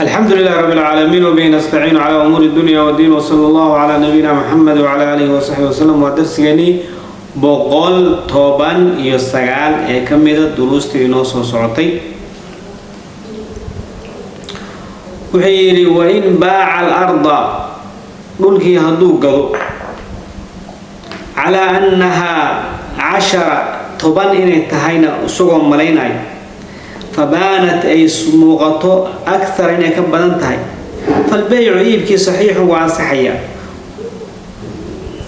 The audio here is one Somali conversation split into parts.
الحمد لله رب العالمين وبه نستعين على أمور الدنيا والدين وصلى الله على نبينا محمد وعلى آله وصحبه وسلم. Waa darsigani 119 ee ka mida duruustii inoo soo socotay. Wuxuu yidhi: wain baaca alarda, dhulkii hadduu gado, calaa annahaa 10, 10 inay tahayna isagoo malaynayo, fabaanat, ay muuqato, akthar, inay ka badan tahay, falbeycu, iibkii, saxiixun, waa ansaxaya.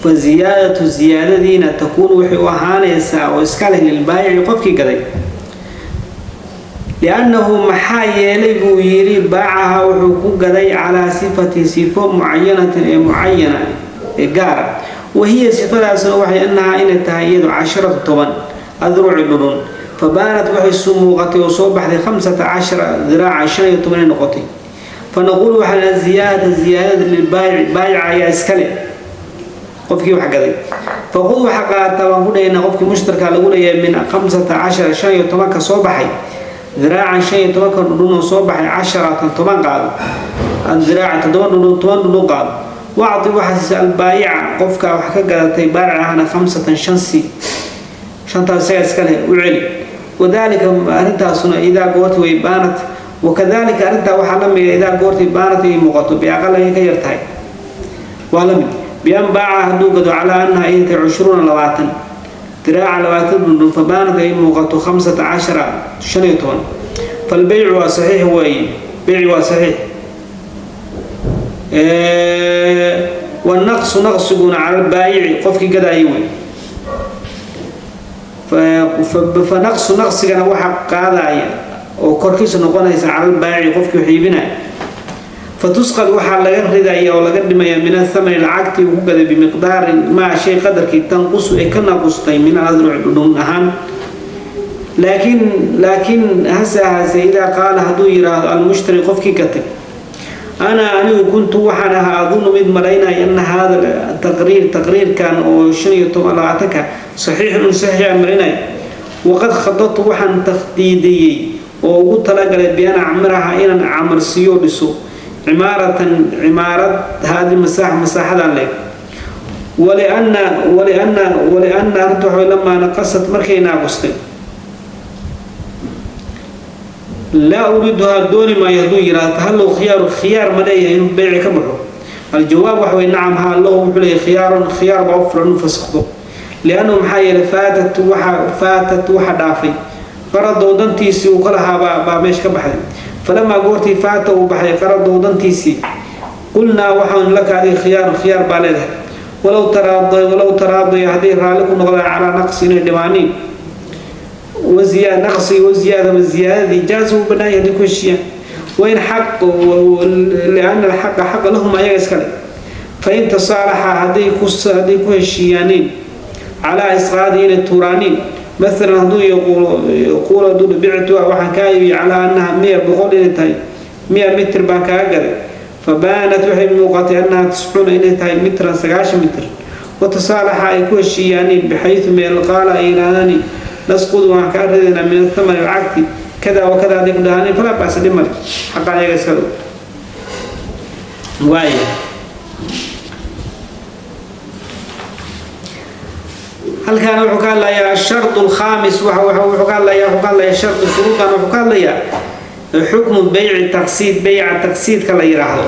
Fa ziyaadatu, ziyaadadiina, takuunu, waxay u ahaanaysaa oo iska leh, lilbaayici, qofkii gaday, liannahu, maxaa yeelay buu yidhi, baacaha, wuxuu ku gaday, calaa sifati, sifo, mucayanatin, ee mucayana, ee gaara, wahiya, sifadaasna waxay, annahaa, inay tahay iyadu, 10, 10, adruci, dhudhun. Fabaanat, waxay su muuqatay oo soo baxday, 15 diraaca, 15 ay noqotay. Fanaquulu, waxaan, ziyaadata, ziyaadada, lilbaayici, baayica ayaa iskale, qofkii wax gaday. Faqud, waxa qaata baan ku dhahaynaa qofkii mushtarka lagu leeyahay, min 15, 15-ka soo baxay, diraacan, 15-ka dhudhun oo soo baxay, 10, 10 qaado, diraaca, 7 dhudhun, 10 dhudhun qaado. Wacti, waxaa siisa, albaayica, qofka wax ka gadatay, baayic ahna, 5, 5 si, shantaas isaga iska leh, u celi. Wadaalika, arrintaasuna, idaa goorti way baanat, wakadalika, arrintaa waxaa la mida, idaa goortii baanat, ay muuqato, biaqal, ay ka yar tahay, waa la mid. Bian baaca, hadduu gado, calaa annaha, ay tahay, 20, 20, diraaca, 20 dhundhun, fabaanat, ay muuqato, 15, 15, falbeycu waa saxiix weeye, beyci waa saxiix. Wanaqsu, naqsiguna, cala albaayici, qofkii gadaayay wey. Fa naqsu, naqsigana waxa qaadaya oo korkiisa noqonaysa, cala albaayici, qofkii wax iibinaya. Fatusqad, waxaa laga ridaya oo laga dhimaya, min athamani, lacagtii uu ku gaday, bimiqdaarin maa, shay qadarkii, tanqusu, ay ka naqustay, min aladruci, dhudhun ahaan. Laakiin hase ahaase, idaa qaala, hadduu yiraahdo, almushtari, qofkii gatay, ana, anigu, kuntu, waxaan ahaa, adunu, mid malaynaya, ana haada taqriir, taqriirkan oo 15, 20-ka, saxiixun, un saxiix aan malaynaya, waqad khadadtu, waxaan takhdiidiyey oo ugu talagalay, bian acmiraha, inaan camarsiiyo, dhiso, cimaaratan, cimaarad, haadi masaaxa, masaaxadan leeg. Walianna arrinta waxa lamaa naqasad, markay naaqustay, laa uriiduhaa, dooni maayo, hadduu yiraahdo, hal lahu khiyaaru, khiyaar ma leeyahay inuu beyci ka baxo? Aljawaab waxa wey: nacam, haa, lahu, wuxuu leeyahay, khiyaarun, khiyaar baa u furan inuu fasakhdo, liannahu, maxaa yeelay, faatat, waxa faatat, waxa dhaafay, qaradow, dantiisii uu ka lahaa baa meesha ka baxday. Falamaa, goortii, faata, uu baxay, qaradow, dantiisii, qulnaa, waxaan, laka, adiga, khiyaarun, khiyaar baa leedahay. Walow taraadaya, hadday raalli ku noqdaan, calaa naqsi, inay dhimaaniin, waziyaa naqsi, waziyaada, ziyaadadii, jaaza, uu banaan yahay hadday ku heshiiyaan. Wain xaq, liana alxaqa, xaqa, lahum, ayaga iskale. Fain tasaalaxa, hadday ku heshiiyaaniin, calaa isqaadi, inay tuuraaniin, maalan hadduu yaquulu, hadduu bictu, waxaan kaa iibiyey, calaa annaha 100, 100 inay tahay, 100 mitir baan kaaga gaday, fabaanat, waxay muuqatay, annaha 90, inay tahay, mitran, 90 mitir, watasaalaxa, ay ku heshiiyaaniin, bixaytu, meel, qaala, ay yidhaahdani, nasqudu, waan kaa ridaynaa, min athamani, lacagti, kada wakada, hadday ku dhahaaniin, falaa ba'sa, dhib male, xaqa ayaga iska waaya. Halkaana wuxuu ka hadlayaa ashardu alkhaamis, wuxuu ka hadlayaa shardu shuruudan, wuxuu ka hadlayaa xukmu beyci taqsiid, beyca taqsiidka la yiraahdo.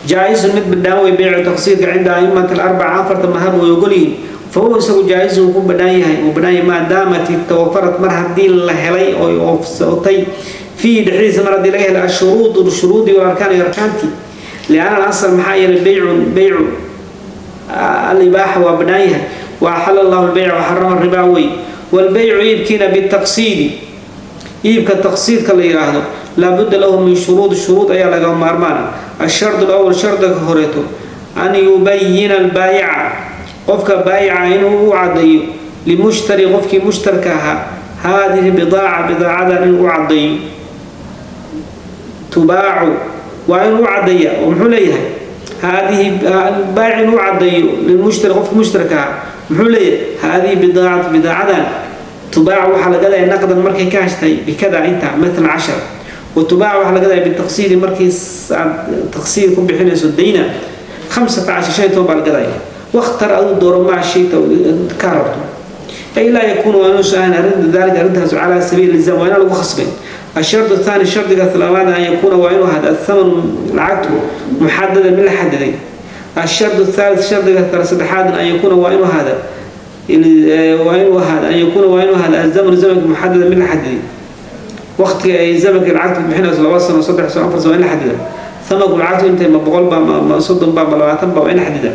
Jaa-isun, mid badhaan wey beycu taqsiidka, cinda aimati alarbaca, afarta madhab way ogol yihiin. Fahuwa, isagu, jaa-isun, uu ku badhaan yahay, uu badhaan yahay, maadaamat tawafarat, mar haddii la helay oo oofsatay, fiihi, dhexdiisa, mar haddii laga helay, ashuruudu, shuruudii, walarkaan, iyo arkaantii. Lianna alasal, maxaa yeelay, beycun, beycu, alibaaxa, waa badhaan yahay, wa axala allahu albeyca waxarama ribaa wey. Walbeycu, iibkiina, bitaqsiidi, iibka taqsiidka la yiraahdo, laabudda lahu min shuruud, shuruud ayaa laga maarmaana. Ashardu alawal, shardiga horeeto, an yubayina albaayica, qofka baayica inuu u caddeeyo, limushtari, qofkii mushtarka ahaa, haadihi bidaaca, bidaacadan inuu u caddeeyo, tubaacu, waa inuu u caddeeya. Oo muxuu leeyahay? Haadihi, baayic inuu u caddeeyo, lilmushtari, qofka mushtarka ahaa, muxuu leeyahay? Haadihi bidaacatu, bidaacadan, tubaacu, waxaa la gadaya, naqdan, markay ka hashtay, bikada, inta, maalan 10. Watubaac waxaa laga gadaya bitaqsiidi, markii aad taqsiid ku bixinayso dayna, 15, 15 baa la gadaya. Wakhtar, aduu dooro, maa shayta ka rabto. Ay laa yakuunu, waa inuusan ahayn arrinta daalika arrintaas calaa sabiil ilzaam, waa inaan lagu khasbayn. الشرط الثاني، شرط labaad، أن يكون waa inuu ahaado الثمن lacagtu محددا mid la xadiday. الشرط الثالث، شرط saddexaad، أن يكون waa inuu ahaado أن يكون waa inuu ahaado الزمن zamanka محددا mid la xadiday. Waqtiga ay zamanka lacagta bixinayso, 2 sano, 3 sano, 4 sano, waa in la xadida. Thamanku lacagtu intay, ma 100 ba, ma 30 ba, ma 20 ba, waa in la xadida.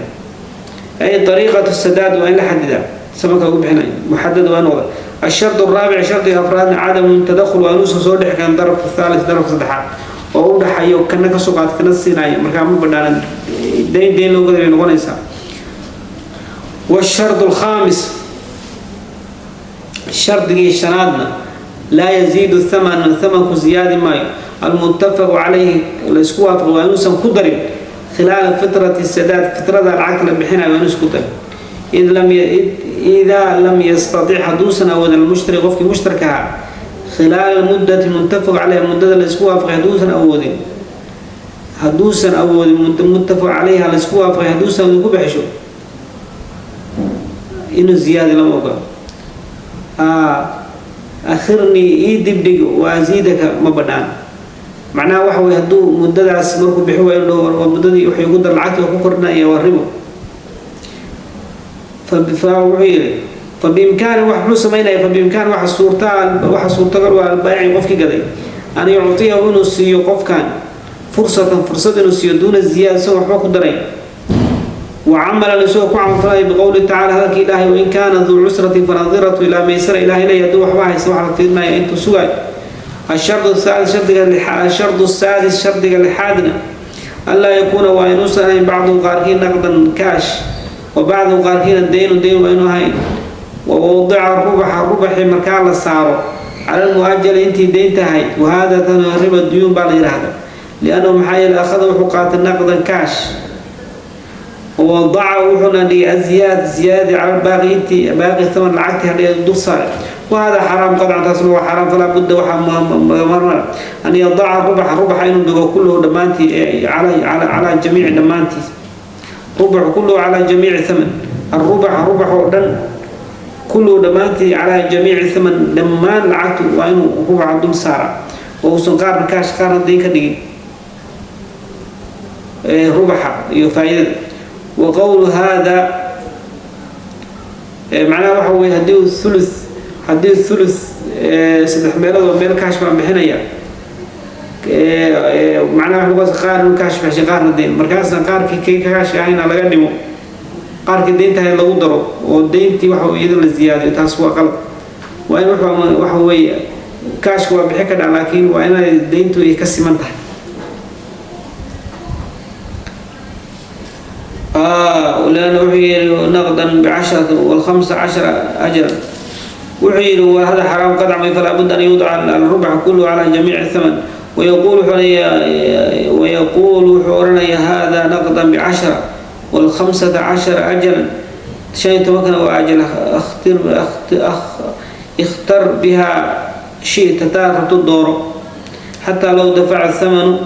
أي طريقة السداد waa in la xadida. Zamanka lagu bixinayo محدد waa noqda. الشرط الرابع، شرط afraad، عدم التدخل waa inuusan soo dhex galin daraf الثالث، daraf saddexaad oo u dhaxayo, kana ka soo qaad kana siinayo. Markaa ma badhaanan, dayn dayn loo gaday bay noqonaysaa. والشرط الخامس، شرطigii shanaadna، لا يزيد الثمن، ثمنku ziyaadi maayo، المتفق عليه la isku waafaqay, waa inuusan ku darin خلال فترة السداد، fitrada lacagta la bixinayo waa inuusan ku darin. إذا لم يستطيع، hadduusan awoodin، المشتري، qofkii mushtarka ahaa، خلال المدة المتفق عليها، muddada la isku waafaqay hadduusan awoodin متفق عليها la isku waafaqay hadduusan ku bixisho, inuu ziyaadi lama ogola. أخرني ii dibdhig وأزيدك ma badhaan. Macnaha waxa weye, hadduu muddadaas markuu bixi waayo dhaho waa muddadii waxay ugu dar lacagtii waa ku kordhinaya, waa ribo. Fa wuxuu yidhi فبإمكان wax muxuu samaynaya? فبإمكان waxa suurtagal waa البائع، qofkii gaday، أن يعطيه inuu siiyo qofkan فرصة، fursad inuu siiyo، دون زيادة، isagoo waxba ku daray، وعملا، isagoo ku camalfalaya، بقوله تعالى، hadalka Ilaahay، وإن كان ذو عسرة فنظرة إلى ميسرة. Ilaahay leeyahay hadduu waxba haysa, waxa la fiirinaya intuu sugayo. الشرط الثالث، شرطiga, الشرط السادس، shardiga lixaadna، ألا يكون waa inuusan ahayn بعضه qaarkii نقدا kaash وبعضه qaarkiina دين، dayn waa inuu ahayn. ووضع الربح، rubaxi markaa la saaro، على المؤجل، intii deynta ahayd. وهذا tan ربا الديون baa la yidhaahda، لأنه maxaa yeele أخذ wuxuu qaatay نقدا kaash، ووضع wuxuuna dhigay الزيادة، ziyaadadii، على الباقي، intii باقي ثمن lacagtii hadhay dul saaray. وهذا حرام قطعا، taasna waa xaraam. فلا بد، waxaa marmar، أن يضع الربح، rubaxa inuu dhigo، كله dhammaantii، على جميع dhammaantiis، ربح كله على جميع ثمن الربح، rubax oo dhan، كله dhammaantii، على جميع ثمن، dhammaan lacagtu waa inuu rubaxa dul saara oo uusan qaarna kaash qaarna dayn ka dhigin rubaxa iyo faa'iidada. وقول هذا macnaha waxa weye, haddii thuluth, saddex meelood oo meel kaash baan bixinaya, macnaha waxa noqonaysa qaar inuu kaash bixishay, qaarna deyn. Markaasna qaarkii kii kaashka ahayna laga dhimo, qaarkii deynta ahayd lagu daro, oo deyntii waxa iyada la ziyaadiyo. Taas waa qalad. Waa in waxa weeye kaashka waa bixi kadhaa, laakiin waa inay deyntu ay ka siman tahay. لأنه wuxuu yidhi نقدا بعشرة والخمسة عشر أجلا. Wuxuu yidhi وهذا حرام قطعا، فلا بد أن يوضع الربح كله على جميع الثمن. ويقول wuxuu oranaya هذا نقدا بعشرة والخمسة عشر أجلا، 15-kana waa ajal، اختر بها شئت، taa rabto dooro. حتى لو دفع الثمن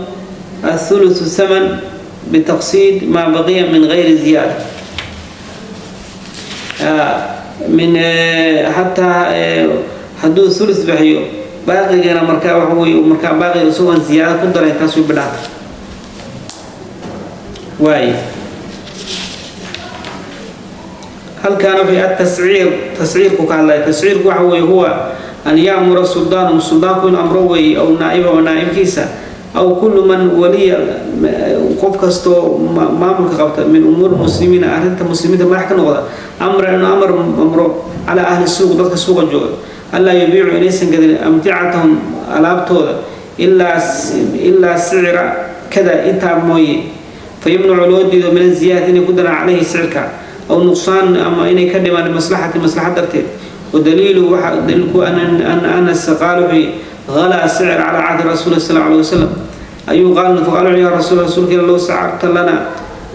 الثلث الثمن بتقسيط ما بقي من غير زيادة من حتى hadduu thuluth bixiyo, baaqigana markaa waxa weye markaa baaqiga isagoon ziyaado ku daray, taas way bidhaatay waay. Halkaana wuxuu التسعير, tasciirku ka hadlaya. Tasciirku waxa weeye هو أن يأمر السلطان، suldaanku inuu amro weeye، أو نائبه, oo naa'ibkiisa، أو كل من ولي, qof kastoo maamulka qabta، من أمور المسلمين, arrinta muslimiinta madax ka noqda, أمرا, inuu amar amro، على أهل السوق, dadka suuqa jooga، ألا يبيعوا, inaysan gadin، أمتعتهم, alaabtooda، إلا سعر كذا, intaa mooye. فيمنع, loo diido، من الزيادة, inay ku daraan، عليه, sicirka، أو نقصان, ama inay ka dhimaan, لمصلحة, maslaxad darteed. ودليل waxa daliilku أن أنس قال wuxuu غلا السعر على عهد رسول الله صلى الله عليه وسلم ayuu قال فقالوا يا رسول رسولك لو سعرت لنا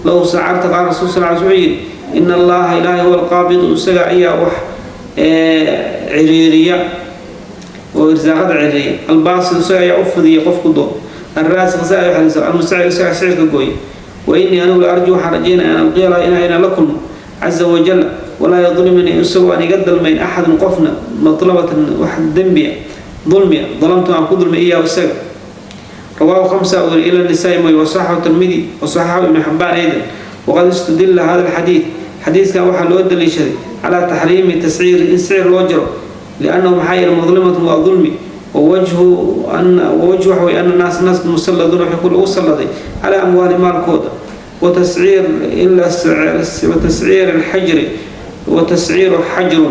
لو سعرت. قال رسول صلى الله عليه وسلم إن الله إلهي هو القابض, isaga ayaa wax ciriiriya. Oo irsaaqada ciriya, albaasit isaga ayaa u fidiyay qofku doon, alraasiq isaga ayaa xalisa, almustacil isaga sicirka gooya. Wa innii anigu la arju, waxaan rajaynaya, an alqiya inaan la kulmo caza wajalla, walaa yadlimanii, isagoo aan iga dalmayn, axadun qofna, matlabatan, wax dembiya, dulmiya, dalamtu, aan ku dulmay, iyahu isaga. رواه خمسة إلى النساء، وصححه الترمذي وصححه ابن حبان أيضا. وقد استدل هذا الحديث، حديث كان وحا لو دليشday، على تحريم تسعير، إن سعر loo jaro، لأنه maxaa yeelay مظلمة waa dulmi. ووجه أن ووجه waxa weeye أن الناس الناس مسلطون، waxay ku lagu salladay، على أموال maalkooda، وتسعير إلا وتسعير الحجر، وتسعير حجر،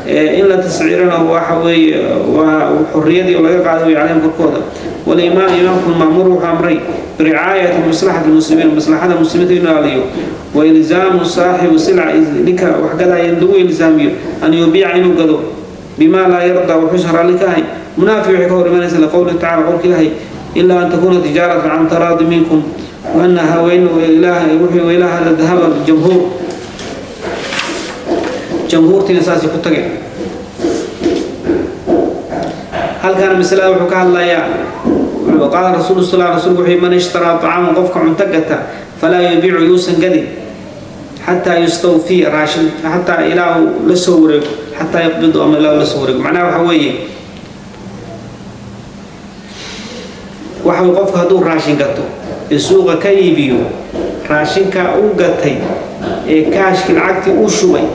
in la tasciirana waxa weeye waa xorriyadii oo laga qaaday calayhim korkooda. Walimaam, imaamku, ma'muur, wuxuu amray، برعاية مصلحة المسلمين، maslaxada muslimiinta inuu ilaaliyo، وإلزام صاحب السلعة، ninka wax gadaya in lagu ilzaamiyo، أن يبيع، inuu gado، بما لا يرضى، wuxuusan raalli ka ahayn، munaafi, waxay ka hor imanaysa، لقوله تعالى، qowlka Ilaahay، إلا أن تكون تجارة عن تراض منكم وأنها وإن إله وإلى هذا ذهب الجمهور، jamhuurtiina saasay ku tageen. Halkaana masalada wuxuu ka hadlayaa: qaala rasuulu sal, rasuulku wuxuu: من اشترى طعاما, qofka cunto gata, فلا يبيع, yuusan gadin, حتى يستوفي, raashin xataa ilaa uu la soo wareego, حتى يقبض, ama ilaa uu la soo wareego. Macnaha waxa weeye, qofku hadduu raashin gato ee suuqa ka iibiyo, raashinka uu gatay ee kaashkii, lacagtii uu shubay,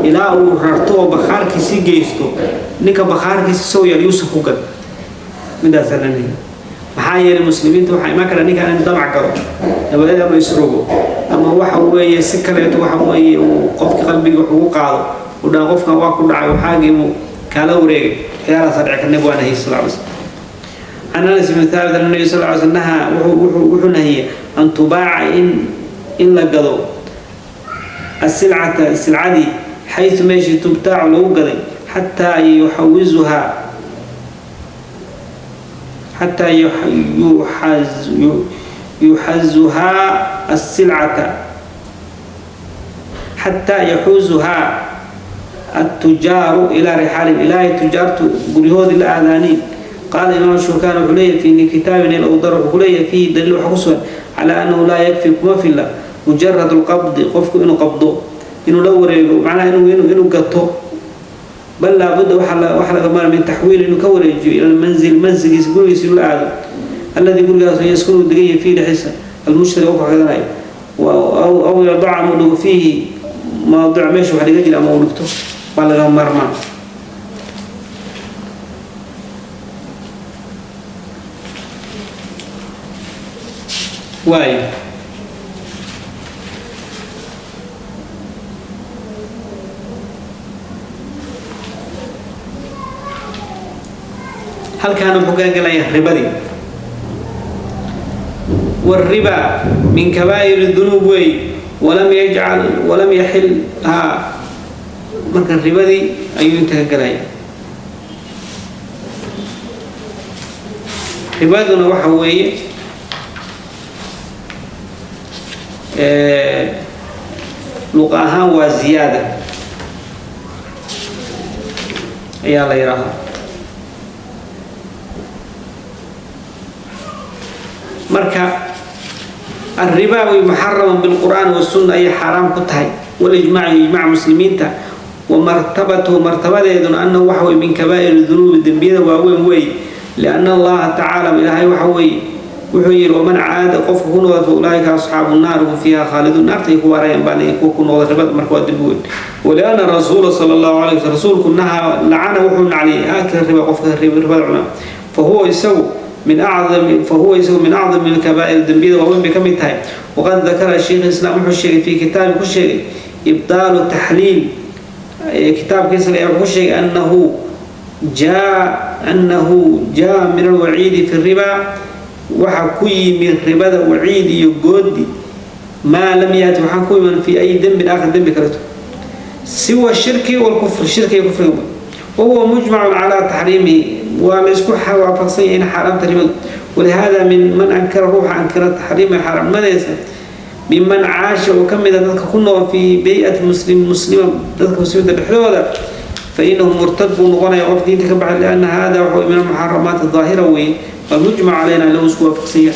ilaa uu rarto oo bakhaarkiisii geysto, ninka bakhaarkiisi soo yaal yuusan ku gad. Midaasaa la leeyahay. Maxaa yeelay muslimiinta waxaa imaan kara ninkaan in damac galo, dabadeed ama isrogo, ama waxa weeye si kaleeto, waxa weeye uu qofka qalbiga wax ugu qaado, uu dhaha qofkan waa ku dhacay, waxaagii uu kaala wareegay. Waxyaalahaasa dhici kar. Nabi waa nahiyay sal ly slam. عن انس بن ثابت ان النبي صلى الله عليه وسلم نهى, wuxuu nahiyay، ان تباع, in la gado، السلعة, silcadii، حيث, meeshii، تبتاع, lagu gaday، حتى يحوزها، حتى يحزها السلعة، حتى يحوزها التجار إلى رحالهم, إلى tujaartu guryahoodii la aadaaniin. قال إمام الشوكاني wuxuu leeyahay في كتاب الأوضر, wuxuu leeyahay فيه دليل, waxa ku sugan، على أنه لا يكفي, kuma filla، مجرد القبض, qofku inuu qabdo, inuu la wareego, macnaha inuu gato، بل لا بد, waxa laga maarmay, من تحويل, inuu ka wareejiyo، إلى المنزل, mansilkiisa, gurigiisa inuu la aado، الذي, gurigaas, يسكن, degan yahay، فيه, dhexdiisa، المشتري, qofka gadanayo، أو يضع, ama dhigo، فيه مواضع, meesha wax dhiga jira ama uu dhigto, waa laga maarmaan. Waayo, halkaana wuxuu kaga gelayaa ribadii. والربا من كبائر الذنوب wey ولم يجعل ولم يحل ها. Marka ribadii ayuu inta ka gelaya. Ribaduna waxa weeye luqa ahaan waa ziyaada ayaa la yidhaahdaa. Marka الربا way محرم بالقرآن والسنة, ayay xaaraam ku tahay, والإجماع, ijmac muslimiinta. ومرتبته, martabadeeduna, أنه waxa wey من كبائر الذنوب, dembiyada waaweyn wey، لأن الله تعالى, ilaahay waxa weeye wuxuu yidhi: ومن عاد, qofka ku noqda, فأولئك أصحاب النار هم فيها خالدون, naartay ku waarayaan baa kuwa ku noqda ribada. Marka waa dembi weyn. ولأن الرسول صلى الله عليه وسلم, rasuulku, نهى, لعن, wuxuu nacliyay، آكل الربا, qofka ribada cuna. فهو isagu من أعظم الكبائر, dembiyada waaweyn bay ka mid tahay. وقد ذكر الشيخ الإسلام, wuxuu sheegay, في kitaabi, ku sheegay، إبطال التحليل, kitaabkiisa wuxuu ku sheegay، أنه جاء من الوعيد في الربا, waxa ku yimi ribada waciid iyo goodi، ما لم يأت, waxaan ku iman، في أي ذنب آخر, dembi kaleto، سوى الشرك والكفر, shirki iyo kufriga. وهو مجمع على تحريمه, waa la isku waafaqsan yahay in xaaraamta ribadu. ولهذا من من أنكر, ruuxa ankira, تحريم, xaaraamnimadeesa, ممن عاش, oo ka mid a dadka ku nool, في بيئة مسلم مسلمة, dadka muslimiinta dhexdooda. فإنه مرتد نقنا يقف دينك بعد لأن هذا هو من المحرمات الظاهرة والمجمع علينا له سوى فقسية.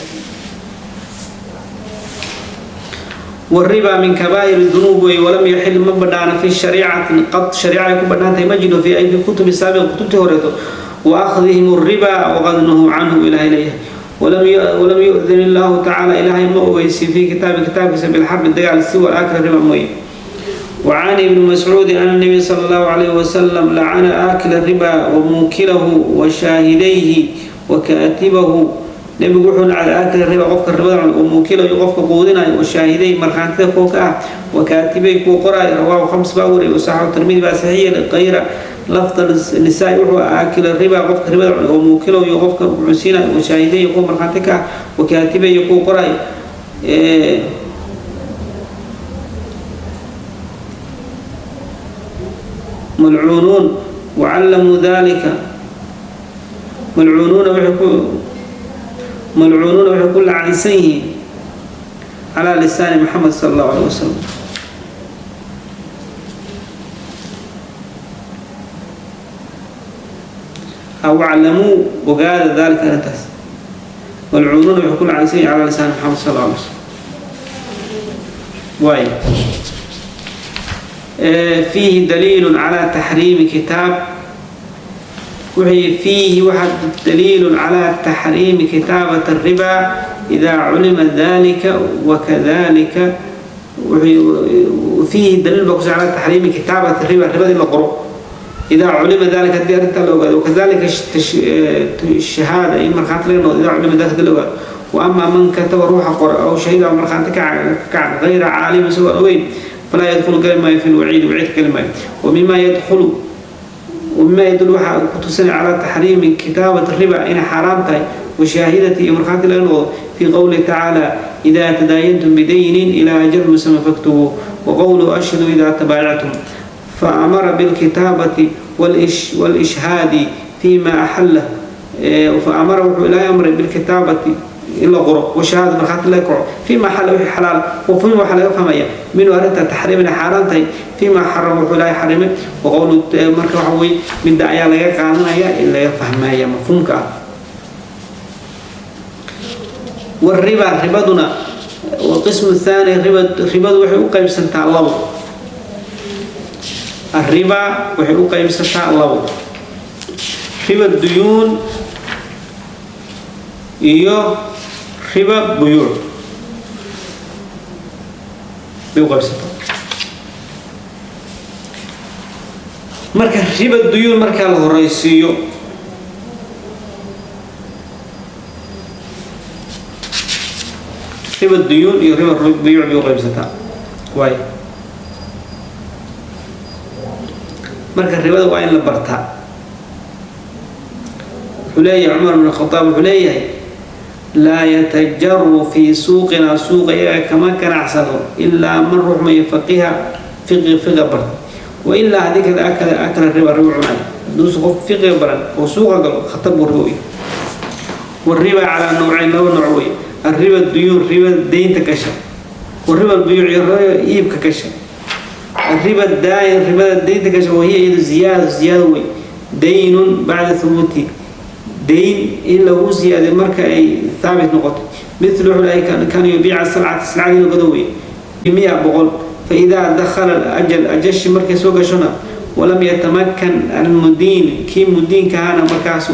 والربا من كبائر الذنوب ولم يحل من بدانا في الشريعة قط شريعة يكون بدانا مجد في أي كتب السابقة كتب توريته وأخذهم الربا وغنه عنه إلى إليه. ولم يؤذن الله تعالى إلهي مؤويس في كتاب سبيل الحرب الدجال سوى الآكل الربا موي. وعن ابن مسعود أن النبي صلى الله عليه وسلم لعن آكل الربا وموكله وشاهديه وكاتبه. نبي وحنا على آكل الربا قفك الربا وموكله يقفك قودنا وشاهديه مرخانته كوكا وكاتبه كوقرا رواه 5 باوري وصححه الترمذي بصحيح غير لفظ النساء وهو آكل الربا قفك الربا وموكله يقفك عسينا وشاهديه يقوم مرخانتك وكاتبه يقوقرا ملعونون وعلموا ذلك ملعونون وحكوا عن سيه على لسان محمد صلى الله عليه وسلم. أو علموا وقال ذلك أنتس ملعونون وحكوا عن سيه على لسان محمد صلى الله عليه وسلم. واي فيه دليل على تحريم كتاب وهي فيه واحد دليل على تحريم كتابة الربا إذا علم ذلك وكذلك وفيه دليل بقص على تحريم كتابة الربا الربا المقروء إذا علم ذلك وكذلك الشهادة إن مرخات إذا علم ذلك دلوقتي. وأما من كتب روح قرأ أو شهد أو مرخات غير عالم سواء وين فلا يدخل كلمة في الوعيد وعيد كلمة. ومما يدخل ومما يدل كتسن على تحريم كتابة الربا إن حرامته وشاهدة مرخات لأنه في قوله تعالى إذا تداينتم بدين إلى أجل مسمى فاكتبوه وقوله أشهدوا إذا تبايعتم. فأمر بالكتابة والإشهاد فيما أحله فأمره لا يأمر بالكتابة إلا غرق وشهادة مرخات لا يقع فيما حل وحي حلال وفيما حلال يفهم منه أردت تحريم حرامته فيما حرم وحي لا يحرمه. وقول مركب حوي من دعايا لا يقعنايا إلا يفهمها مفهومك. والربا ربادنا والقسم الثاني الربا وحي أقيم سنتا الله الربا وحي أقيم سنتا الله ربا الديون iyo riba buyuuc bay u qaybsataa. Marka riba duyuun marka la horeysiiyo riba duyuun iyo riba buyuuc bay u qaybsataa. Waay marka ribada waa in la bartaa. Wuxuu leeyahay Cumar ibn Khataab wuxuu leeyahay لا يتجر في سوقنا سوق كما كان أحسنه إلا من روح ما يفقهها فقه بر وإلا هذيك أكل الربا ربع معي دوس فقه بر وسوق خطب الرؤي. والربا على نوعين لو نوعين الربا الديون ربا الدين تكشف والربا البيوع إيب ككشف. الربا الدائن ربا الدين تكشف وهي زيادة دين بعد ثبوته دين إلا هو زيادة مركة أي ثابت نقطة مثل أولئك كان يبيع السلعة السلعة القدوية ب100 بقول فإذا دخل الأجل أجش مركة سوق شنا ولم يتمكن المدين كي مدين كهانا مركز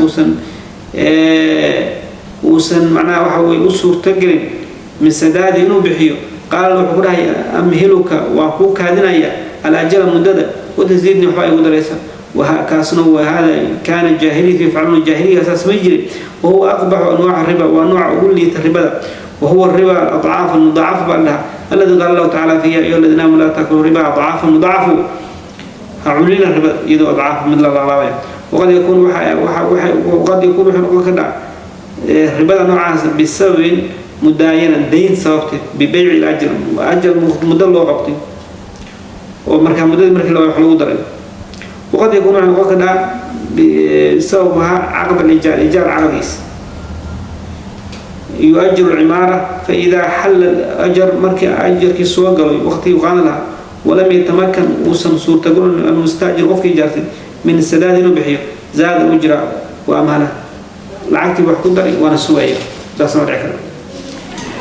وسن معناه وحوي أسر تقرب من سداد إنه بحيو قال له أمهلك وأخوك هذين الأجل مدد وتزيدني حوي ودريسة وهكاسنو وهذا كان الجاهلية يفعلون الجاهلية أساس مجري وهو أقبح أنواع الربا وأنواع أولية الربا وهو الربا الأضعاف المضاعفة بعدها الذي قال الله تعالى فيها أيها الذين آمنوا لا تأكلوا الربا أضعافا مضاعفة علينا الربا يدو أضعاف مثل الله. وقد يكون وقد يكون كذا الربا نوعا بسبب مداينة دين سببته ببيع الأجل أجل مدة وقتي ومركب مدة مركب لو يحلو درجة. وقد يكون عقدها بسببها عقد الإيجار إيجار عقديس يؤجر العمارة فإذا حل الأجر مركب أجر كسوق وقت يقال لها ولم يتمكن وسن صورة تقول المستأجر وفق إيجارته Min sadaad inuu bixiyo zaada ujra wa amhala, lacagtii wax ku daray waana sugaya, saasna waa dhici kara.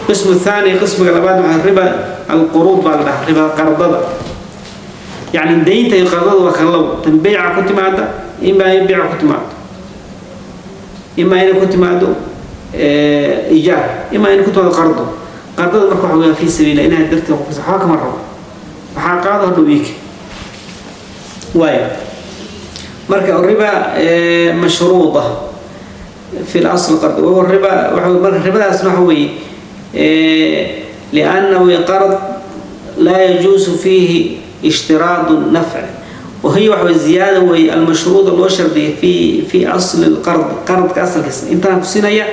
Qismu thaani, qismiga labaad, waxaa riba alquruud baa la dhahaa, riba qardada. Yacni deynta iyo qardada waa kala labo: tan beyca ku timaada, imaa in beyca ku timaado, imaa inay ku timaado ijaar, imaa inay ku timaado qardo. Qardada marka waxa weeyaan fii sabiila inaad darteed qofkas waxba kama rabo, waxaa qaado hadhow iike waayo. Marka riba mashruuda fi lasl qard wahuwa riba. Marka ribadaasna waxa weeye liannahu qard laa yajuusu fiihi ishtiraadu nafc, وهي waxa ziyaada weeye almashruuda loo shardiyay fi asli alqard, qardka asalkiisa, intaan ku siinaya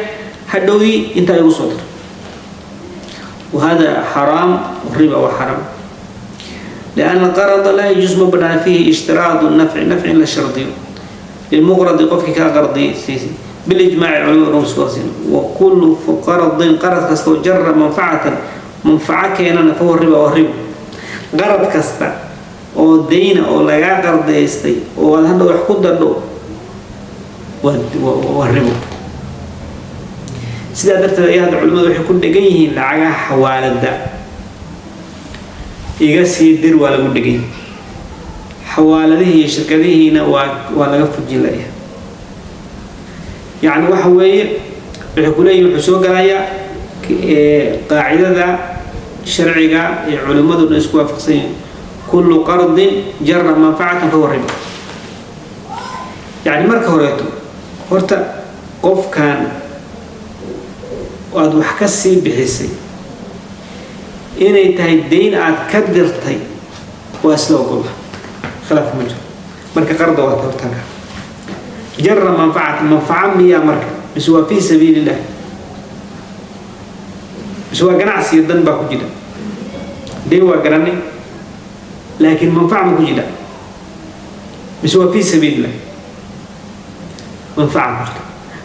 hadhowdii intaa igu soo dir. وهذا حرام، الربا وحرام لأن القرض لا يجوز مبنى فيه اشتراط النفع، نفع لا شرطي للمقرض قفك كقرض سيسي بالإجماع العلماء رمس. وكل قرض، قرض كستو، جر منفعة، منفعة كينا، فهو الربا والربا. قرض كستا oo dayna oo lagaa qardaystay oo aad hadda wax ku dardho waa ribo. Sidaa darteed ayaa hadda culimmadu waxay ku dhegan yihiin lacagaha xawaalada iga sii dir, waa lagu dhegay. Xawaaladihii iyo shirkadihiina waa laga fujin laya. Yacni waxa weeye waxay ku leeyihin wuxuu soo galayaa qaacidada sharciga ee culimmadu dhan isku waafaqsan yihiin: kullu qardin jara manfacatan fahuwa riba. Yacni marka horeeto horta qofkan aada wax ka sii bixisay inay tahay dayn aad ka dirtay waa isla ogola, khilaaf ma jiro. Marka qarda waa hortanka jara manfacatan, manfaca miyaa marka, mise waa fii sabiili illah, mise waa ganacsi iyo dan baa ku jira? Dayn waa garanay, laakiin manfaca ma ku jira mise waa fii sabiili illah? Manfaca ku jirta,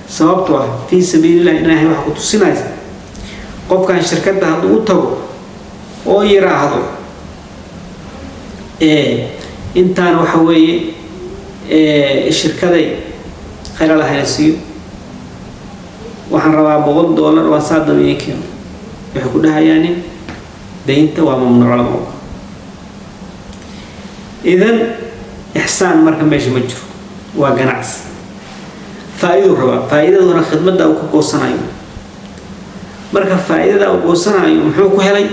sababtoo ah fii sabiilillah ilaahay waxa ku tusinaysa qofkan shirkadda hadduu u tago oo yiraahdo intaan waxa weeye shirkaday khayr alla hayna siiyo, waxaan rabaa $100 waan saa daba idiin keeno, waxay ku dhahayaanin daynta waa mamnuuc, lama ogo. Idan ixsaan marka meesha ma jiro, waa ganacsi, faa'iiduu rabaa, faa'iidaduna khidmadda uu ka goosanayo. Marka faa'iidada uu goosanayo muxuu ku helay?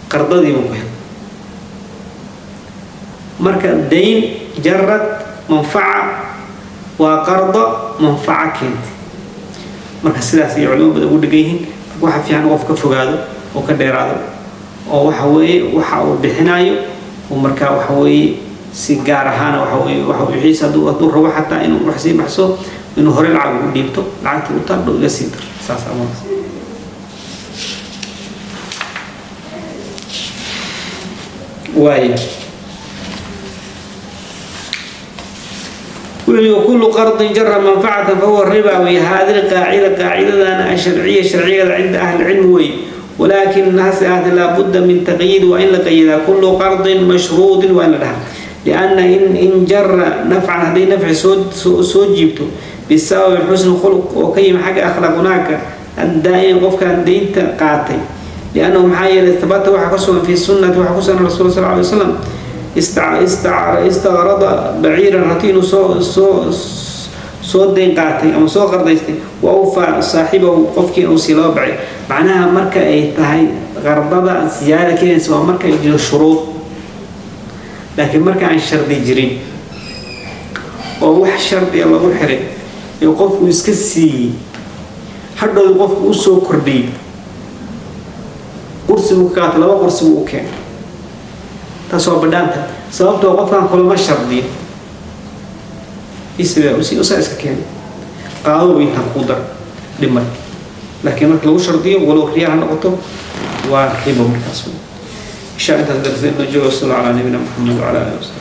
Qardadiibuu ku helay. Marka dayn jarad manfaca waa qardo manfaco keentay. Marka sidaas ay culimo badan ugu dhegan yihiin. Waxa fiican qof ka fogaado oo ka dheeraado oo waxa weeye waxa uu bixinayo uu markaa waxa weeye si gaar ahaana waxa weeye waxa uu wixiisa hadduu rabo xataa inuu wax sii baxso, inuu hore lacag ugu dhiibto, lacagtii u tardho iga sii dar, saas ama waaya. Wuxuu kullu qardin jara manfacatan fahuwa riba. Wey haadihi qaacida, qaacidadana asharciya, sharciyada cinda ahli cilmi wey. Walaakin hase ahaatee laabudda min taqyiid, waa in la qayidaa. Kullu qardin mashruudin waa in la dhahaa, lianna in jara nafcan, hadday nafci soo jiibto bisababi xusni khuluq oo ka yimi xagga akhlaaq wanaagka addaa'imi qofkan deynta qaatay, liannahu maxaa yeelay habata waxaa ka sugan fi sunnati, waxaa ku sugan rasuul sal alay wasalam istaqrada baciiran, rati inuu soo deyn qaatay ama soo qardaystay, wa awfaa saaxibahu, qofkiina uu sii laba bacir. Macnaha marka ay tahay qardada siyaada keenaysa waa marka ay jiro shuruud, laakiin marka aan shardi jirin oo wax shardiya lagu xiray ee qofku iska siiyey, hadhow qofku u soo kordhiyey, qursi buu ka qaatay, laba qursi buu u keenay, taas waa badhaanta, sababtoo qofkan kulama shardiyo, usaa iska keenay, qaadowba intaan kuu dar dhimar. Laakiin marka lagu shardiyo, walow riyaal ha noqoto, waa ribo markaas. Insha intaas daraseen noo joogo. Sala calaa nabiyina Maxamed wacala alihi wasaxbi.